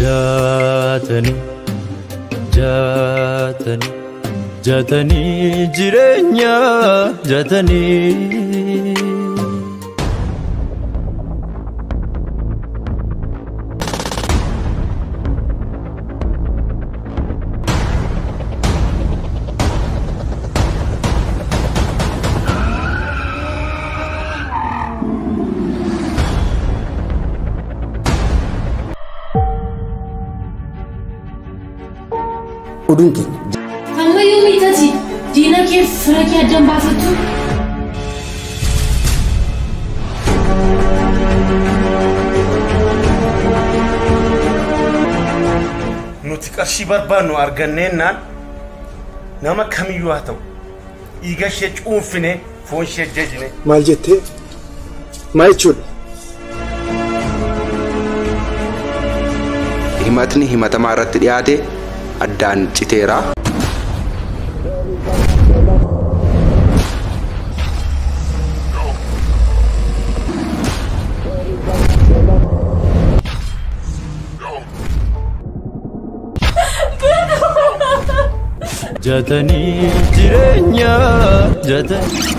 Jaatanii jaatanii jaatanii jireenya jaatanii. Oduun keenya. Amma yoomii tati diina kee fira kee addaan baafattu? Nuti qarshii barbaannu arganneennaan nama kamiyyuu haa ta'u dhiiga ishee cuunfine foon ishee jajine. Maal jettee? Maal jechuudha? Himatni himatamaa irratti dhiyaate addaan citeera. Jaatanii jireenya jaatanii.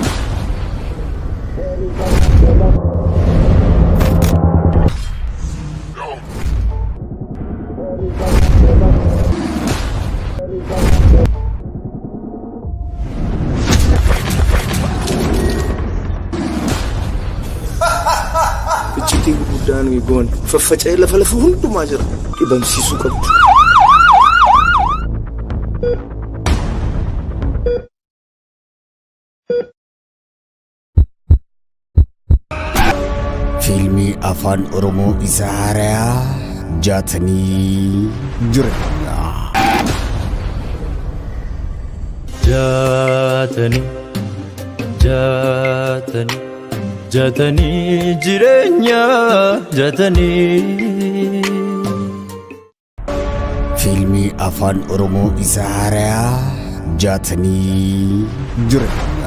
Icciitii gurguddaa nuyi goone faffaca'ee lafa lafa hundumaa jira dhibamsiisuu qabdu. Fiilmii afaan Oromoo isa haaraa jaatanii jireenya. Jaatanii jaatanii jaatanii jireenya jaatanii. Fiilmii afaan Oromoo isa haaraa jaatanii jireenya.